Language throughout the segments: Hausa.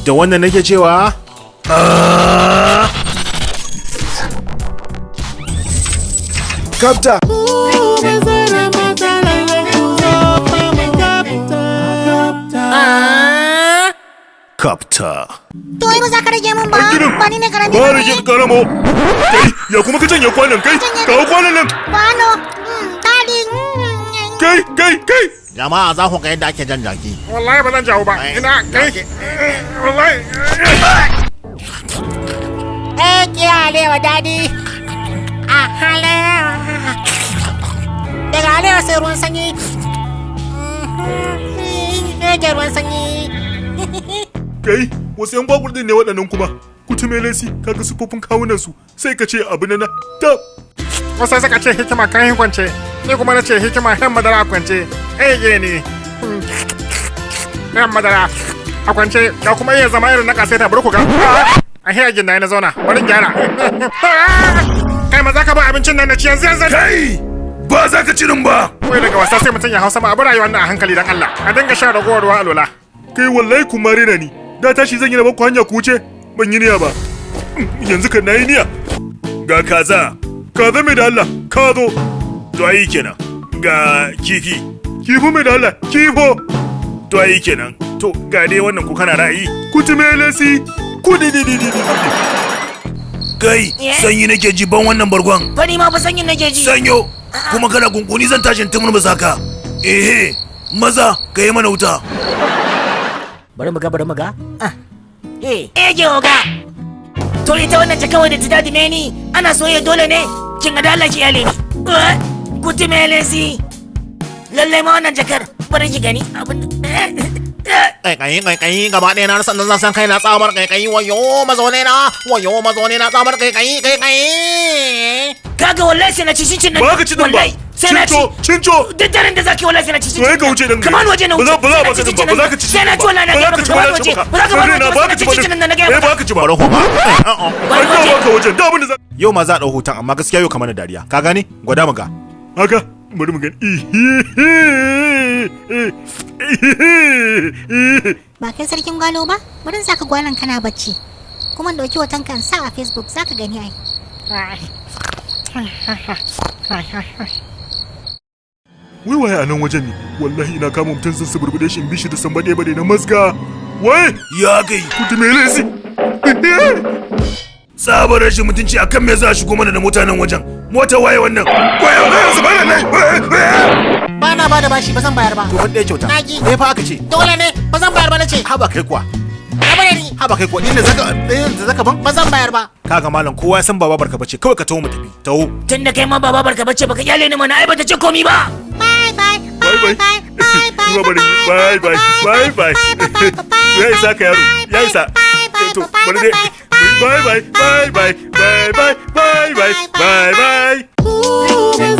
Da wannan nake cewa Kapta. Kapta. To ai ba za ka rage min ba. Ba ni ne karami Ba ba rage ne. karamo. Kai, ya kuma ka janye kwanan kai? Kawo kwanan nan. Kwano. Daddy. Kai, kai, kai. Jama'a za ku ga yadda ake jan jaki. Wallahi ba zan jawo ba. Ina kai. Wallahi. Eh, kira alewa daddy. Ah, alewa. Daga alewa sai ruwan sanyi. Eh, ruwan sanyi. Kai, wasu yan gwagwar din ne waɗannan kuma. Kutume lesi, kaga sufofin kawunan su, sai ka ce abu na na. Tab. Wasu suka ce hikima kayan kwance. Ni kuma na ce hikima yan madara a kwance. Eh ne. Yan madara a kwance ga kuma iya zama irin na kasaita bari ku ga. A hiya ginda na zauna bari gyara. Kai ma za ka ba abincin nan na ci yanzu yanzu. Kai! Ba za ka ci din ba. Wai daga wasa sai mutum ya hausa ma abu rayuwar nan a hankali dan Allah. A dinga shan ragowar ruwa alola. Kai wallahi kun mare na ni. Da tashi zan yi na baku hanya ku wuce. Ban yi niyya ba. Yanzu kan nayi niyya. Ga kaza. Kaza mai da Allah, ka zo. To ayi kenan. Ga kifi. Kifo mai da Allah, kifo. To ayi kenan. To ga dai wannan ko kana ra'ayi? Kutume lesi. Kudi di di di di. Kai, sanyi nake ji ban wannan bargon. Fari ma fa sanyin nake ji. Sanyo. Kuma kana kunkuni zan tashin tumur saka. Ehe, maza ka yi mana wuta. Bari mu ga, bari mu ga. Ah. Eh, eh oga. To ita wannan ce kawai da ta dadi meni ana soyayya dole ne. Kin ga dala ki iyale ni. Kuti melesi. Lallai ma wannan jakar bari ki gani abin. Kaikayi kaikayi gaba ɗaya na rasa zan san kai na tsamar kaikayi wayo mazaune na wayo mazaune na tsamar kaikayi kaikayi. Kaga wallahi sai na ci cincin nan. Ba ka ci din ba. Wallahi sai na ci. Cinco, cinco. Duk daren da zaki wallahi sai na ci cincin. To ka wuce dan Ka bani waje na wuce. Ba za ba ka ba, ba za ka ci. Sai na ci wallahi na Ba za gaya ka ci maka, ba, ka bani waje. Ba za ka bani waje ba ka ci ba sai na ci cincin nan na gaya Eh maka. ba ka ci ba. Bari ku ba. Bani An waje. ba ka wajen da abin da za. Yau ma za a ɗau hoton amma gaskiya yau kamar na dariya. Ka gane? Gwada mu ga. Haka bari mu gani. Ba kai sarkin gwalo ba? Bari in saka gwalon kana bacci. Kuma in ɗauki hoton kan sa a Facebook za ka gani ai. Wai waye a nan wajen ne? Wallahi ina kama mutum zan suburbuɗe shi in bi shi da san baɗe baɗe na mazga. Wai! Ya kai. Kutume lesi. Tsabar rashin mutunci akan me za a shigo mana da mota nan wajen? Mota waye wannan? Waye waye subhanallahi. Ba na ba da bashi ba zan bayar ba. To ban ɗaya kyauta. Naki. Ɗaya fa aka ce. Dole ne ba zan bayar ba na ce. Haba kai kuwa. Rabu da ni. Haba kai kuwa. Ni ne zaka ɗayan da zaka ban? Ba zan bayar ba. Kaga malam kowa ya san ba babarka bace kawai ka taho mu tafi. Taho. Tun da kai ma ba babarka bace baka kyale ni mana ai bata ce komi ba. Bye bye. Bye bye. Bye bye. Bye bye. Bye bye. Ya isa ka yaro. Ya isa. To bari dai. Bye bye. Bye bye. Bye bye. Bye bye. Bye bye.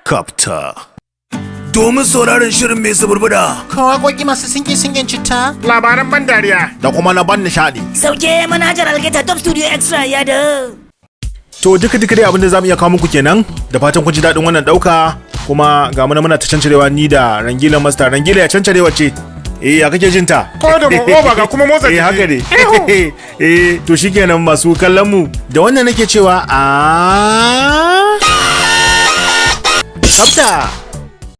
Kapta. Domin sauraron shirin mai suburbuda. Waƙoƙi masu sinki sinkin citta. Labaran ban dariya. Da kuma na ban nishaɗi. Sauke manhajar Algaita Top Studio Extra ya da. To duka duka dai abinda zamu iya kawo muku kenan da fatan kun ji daɗin wannan ɗauka kuma ga muna muna ta cancarewa ni da Rangila Master. Rangila ya cancarewa ce. Eh ya kake jin ta? Ko da mu oba ga kuma motsa Eh jiki. haka ne. Eh to shikenan masu kallon mu da wannan nake cewa a Tsafta.